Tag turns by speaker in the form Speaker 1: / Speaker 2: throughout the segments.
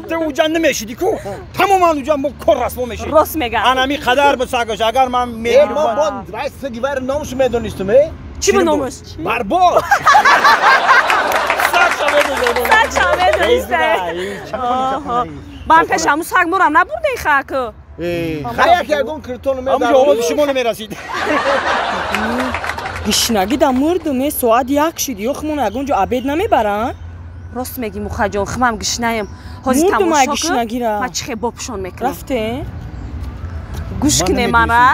Speaker 1: Ту уҷа намешиди ку? Тамоман уҷа мо кор расво мешид.
Speaker 2: Рост мегӯям.
Speaker 1: Анами қадар буд сагаш. Агар ман
Speaker 3: мегирифтам. Ман саги вайр номашо медонистум, э?
Speaker 2: Чӣ буд номаш?
Speaker 1: Барбод.
Speaker 2: Сагша медониста. Бан пеш ҳамун саг морам набурден хак.
Speaker 3: Хаяк ягон киртону медар.
Speaker 1: Ҳамун овози шумо намерасид.
Speaker 4: Гишнагӣ да мурдум, соат 1 шид. Ё хумон ягон ҷо обед намебаранд?
Speaker 2: Рост мегӣ мухаҷон, хумам гишнаем. Ҳозир тамошо кун, ман чӣ хел бопушон мекунам.
Speaker 4: Рафте?
Speaker 2: Гӯш куне мара,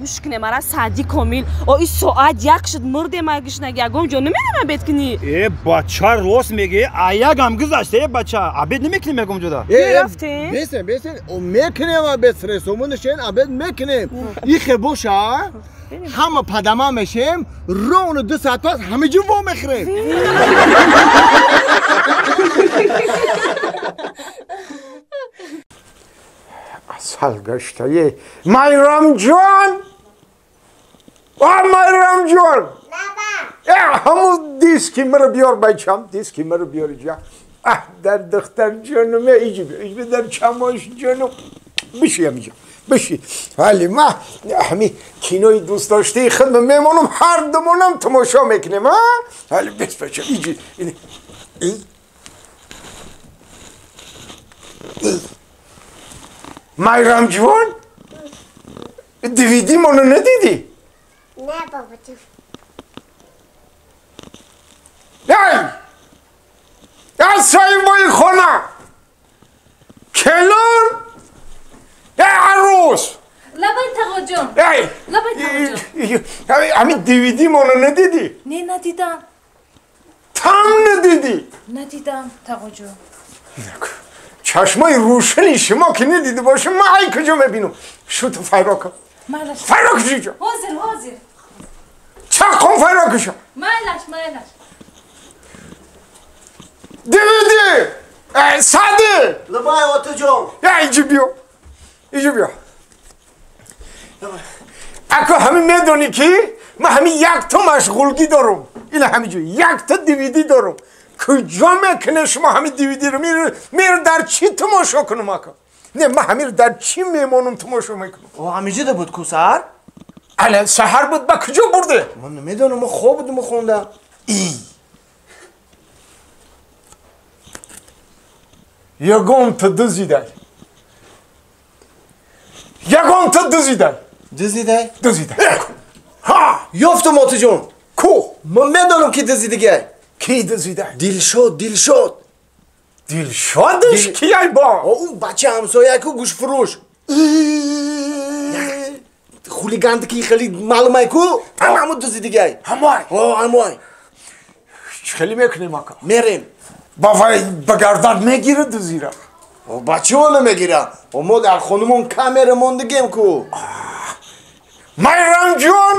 Speaker 2: гӯш куне мара, Саъди Комил. О, ин соат 1 шуд, мурдем ай гишнагӣ, ягон ҷо намедонам обед кунӣ.
Speaker 1: Э, бача рост мегӣ, аягам гузашта, э бача, обед намекунем ягон ҷода.
Speaker 4: Рафте?
Speaker 3: Бесен, бесен, мекунем обед, сресомон шен, обед мекунем. Ихе боша, ҳама падама мешем, ровно 2 соат пас ҳама ҷо во мехӯрем.
Speaker 5: Асал гаштае Майрамҷон, о Майрамҷон, ҳамун диски маро биёр бачам, диски маро биёр иҷа. Аҳ, дар духтар ҷонум, иҷи биё, иҷи дар чамош ҷонум, бишиям иҷа, биши. Вале ма ҳами кинои дӯстдоштаи худро мемонам, ҳар думонам тамошо мекунем, а? Вале бес бачам, иҷи. Майрамҷон, DVD моно надидӣ?
Speaker 6: Не, бобоҷон.
Speaker 5: Эй! Эй, соҳибои хона! Келон! Эй, арӯс!
Speaker 7: Лабай тағоҷон.
Speaker 5: Эй!
Speaker 7: Лабай тағоҷон.
Speaker 5: Ҳамин DVD моно надидӣ?
Speaker 7: Не, надидам.
Speaker 5: Там надидӣ?
Speaker 7: Надидам, тағоҷон.
Speaker 5: Чашмои рӯшани шумо ки надида бошам, ман ай куҷо мебинам? Шуто файро кун. Файро кун ҷо.
Speaker 7: Ҳозир, ҳозир.
Speaker 5: Чақон файро кун.
Speaker 7: Майлаш, майлаш.
Speaker 5: DVD! Эй, Саъди!
Speaker 3: Лабай, отаҷон.
Speaker 5: Эй, иҷи биё. Иҷи биё. Ако ҳамин медонӣ ки ман ҳамин якто машғулгӣ дорам. Ина ҳамин ҷо якта DVD дорам. Куҷо мекунед шумо ҳамин DVD-ро? Меро дар чӣ тамошо кунам ака? Не, ман ҳаминро дар чӣ мемонам тамошо мекунам?
Speaker 3: О, ҳаминҷода буд ку саҳар?
Speaker 5: Ала саҳар буд, ба куҷо бурде?
Speaker 3: Ман намедонам, ман хоб будам хонда.
Speaker 5: И. Ягонта дузидай. Ягонта дузидай.
Speaker 3: Дузидай?
Speaker 5: Дузидай. Ҳа!
Speaker 3: Ёфтам отаҷон.
Speaker 5: Ку?
Speaker 3: Ман медонам ки дузидагиай.
Speaker 5: Ки дузидай?
Speaker 3: Дилшод, Дилшод.
Speaker 5: Дилшодаш кияй бо?
Speaker 3: Ӯ бача ҳамсоя ку гӯшфурӯш. Хулиганди ки хеле маълумай ку, ҳамамо дузидагиай.
Speaker 5: Ҳамой?
Speaker 3: Ҳо, ҳамой.
Speaker 5: Хеле мекунем ака?
Speaker 3: Мерем.
Speaker 5: Ба вай ба гардан мегира дузира?
Speaker 3: Бачаҳо намегира. Мо дар хонумон камера мондагем ку.
Speaker 5: Майрамҷон,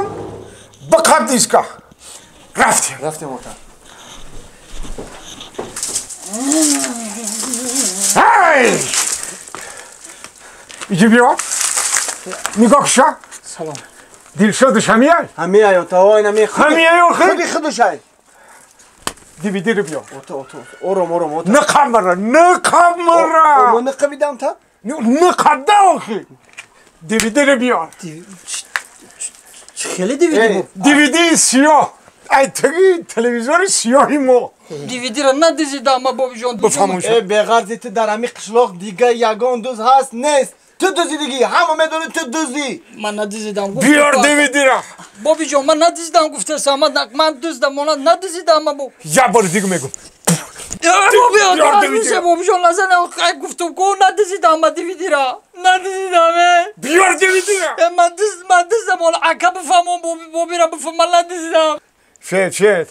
Speaker 5: ба қаб диска. Рафтем.
Speaker 3: Рафтем ота.
Speaker 5: Эй! Иҷи биё. Нигоҳ куша.
Speaker 3: Салом.
Speaker 5: Дилшодаш ҳамияй?
Speaker 3: Ҳамияй, ота, ой, нами.
Speaker 5: Ҳамияй, охи?
Speaker 3: Худи худушай.
Speaker 5: DVD-ро биё.
Speaker 3: Ота, ота, ором, ором, ота.
Speaker 5: Нақаб мара, нақаб мара.
Speaker 3: Мо нақабидам та?
Speaker 5: Нақабда, охи. DVD-ро биё.
Speaker 3: Хеле DVD буд?
Speaker 5: DVD сиёҳ. Ай теги телевизори сиёҳи мо.
Speaker 8: DVD-ро надизидам, ма бобиҷон.
Speaker 5: Бифаҳмон шуд.
Speaker 3: Э, беғарзи ту дар ҳамин қишлоқ дига ягон дуз ҳаст нест. Ту дуздидагӣ, ҳама медонӣ ту дуздӣ.
Speaker 8: Ман надизидам.
Speaker 5: Биёр DVD-ро.
Speaker 8: Бобиҷон, ман надизидам гуфтасам. Ман дуздам, мона надизидам ма бо.
Speaker 5: Як бори дига мегӯм.
Speaker 8: Бобиҷон, бобиҷон, назан, гуфтум ку надизидам ма DVD-ро. Надизидам, э.
Speaker 5: Биёр DVD-ро.
Speaker 8: Ман дуздам, ҳоло ака бифаҳмон, бобиро бифаҳм, ман надизидам.
Speaker 5: Шед, шед.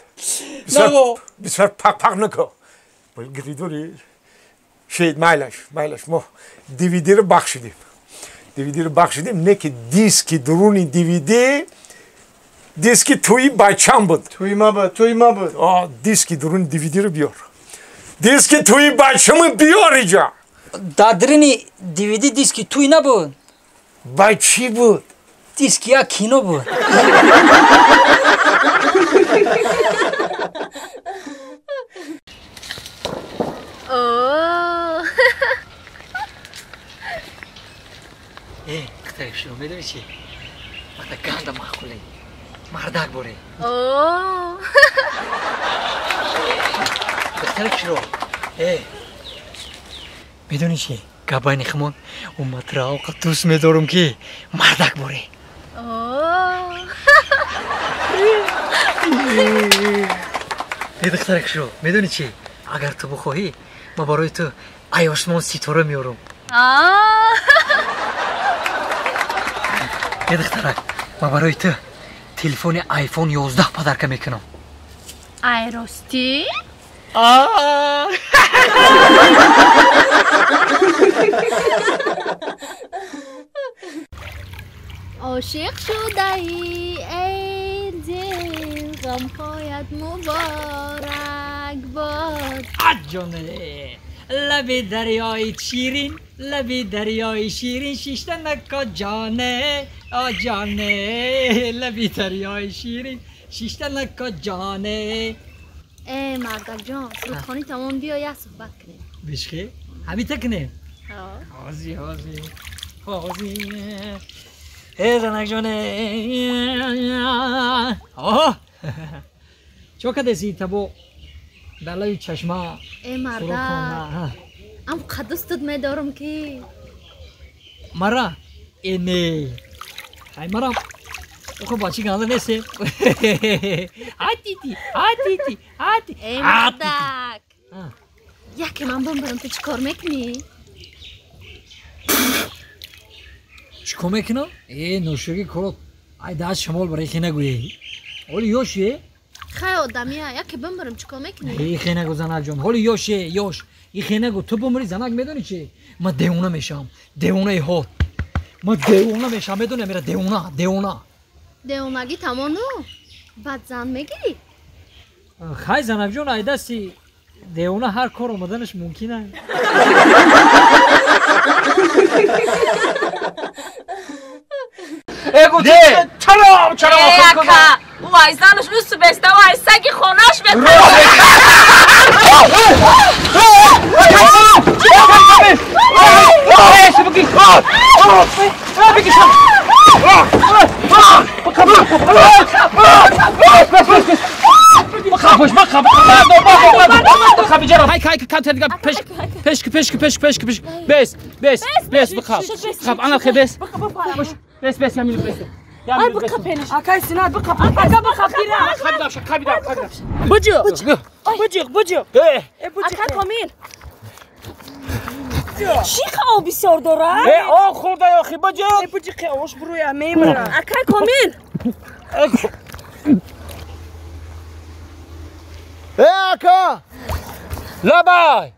Speaker 8: Наго.
Speaker 5: Бисёр пақ-пақ накун. Гиридори. Шед, майлаш, майлаш. Мо DVD-ро бахшидем. DVD-ро бахшидем, не ки диски дуруни DVD, диски туи бачам буд.
Speaker 3: Туи ма буд, туи ма буд.
Speaker 5: О, диски дуруни DVD-ро биёр. Диски туи бачаму биёр иҷа.
Speaker 8: Дар даруни DVD диски туи набуд.
Speaker 5: Ба чӣ буд?
Speaker 8: Диски як кино буд. хушро, медонӣ чӣ? Вақта ганда маъқуле. Мардак боре.
Speaker 7: О.
Speaker 8: Духтари хушро. Э. Медонӣ чӣ? Гап байни химон, умматра овқа дӯст медорам ки мардак боре.
Speaker 7: О.
Speaker 8: Э, духтари хушро, медонӣ чӣ? Агар ту бихоҳӣ, ман барои ту ай осмон ситора меорам.
Speaker 7: А.
Speaker 8: Э, духтарак, ман барои ту телефони iPhone 11 подарка мекунам.
Speaker 7: Ай ростӣ?
Speaker 8: А.
Speaker 6: Ошиқ шудаӣ эй дил, ғамҳоят муборак бод.
Speaker 8: Аҷоне, лаби дарёи ширин, лаби дарёи ширин шишта нако ҷоне, о ҷоне, лаби дарёи ширин шишта нако ҷоне.
Speaker 6: Э мардакҷон, сурудхонӣ тамом, биё як суҳбат кунем.
Speaker 8: Бишхе? Ҳамита кунем? Ҳози, ҳози, ҳози. Э занакҷоне, оҳ, чо кадаси табо дар лаби чашма?
Speaker 6: Э мардак, ам қадустут медорам ки.
Speaker 8: Мара? Э не, ай мара охо бачи ганда несе. Атити, атити, ати.
Speaker 6: Э мардак, яке ман бимбарам, ту чӣ кор мекунӣ?
Speaker 8: Чӣ кор мекунам? Э ношиги корот ай даст шамол барои хе нагӯе. Ҳоли ёше?
Speaker 6: Хай одамия, яке бимбарам, чӣ кор мекунӣ?
Speaker 8: Э хе нагӯ занакҷон, ҳоли ёше, ёш. И хе нагӯ, ту бимрӣ занак медонӣ чӣ? Ман девона мешавам, девонаи ҳод. Ман девона мешавам, медонӣ амира девона, девона.
Speaker 6: Девонагӣ тамону? Баъд зан мегирӣ?
Speaker 8: Хай занакҷон, ай дасти девона ҳар кор омаданаш мумкин аст.
Speaker 9: Эгу чаро чаро
Speaker 2: ака, вай занаш усу беста, вай саги хонаш беста. Ай бикапениш.
Speaker 4: Акай Синат бикап. Ака бикап гира.
Speaker 9: Қабидам, қабидам.
Speaker 4: Буҷуқ. Буҷуқ, буҷуқ.
Speaker 9: Э,
Speaker 2: Ака Комил.
Speaker 4: Чӣ об бисёр дорад?
Speaker 9: Э, об хӯрда охи буҷуқ.
Speaker 4: Э, буҷуқи ош буруя мемирам.
Speaker 2: Ака Комил.
Speaker 3: Э ака!
Speaker 9: Лабай!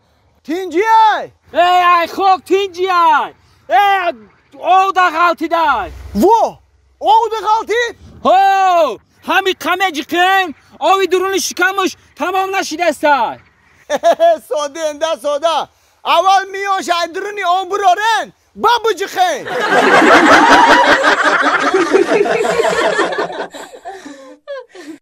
Speaker 3: Тинҷиай!
Speaker 9: Э, ай хок тинҷиай! Э, овда ғалтидай!
Speaker 3: Во! Овда ғалтид?
Speaker 9: Ҳо! Ҳами қаме ҷиқем, ови дуруни шикамуш тамом нашидастай!
Speaker 3: Сода энда сода! Аввал миёш ай дуруни об бурорен, ба буҷиқен!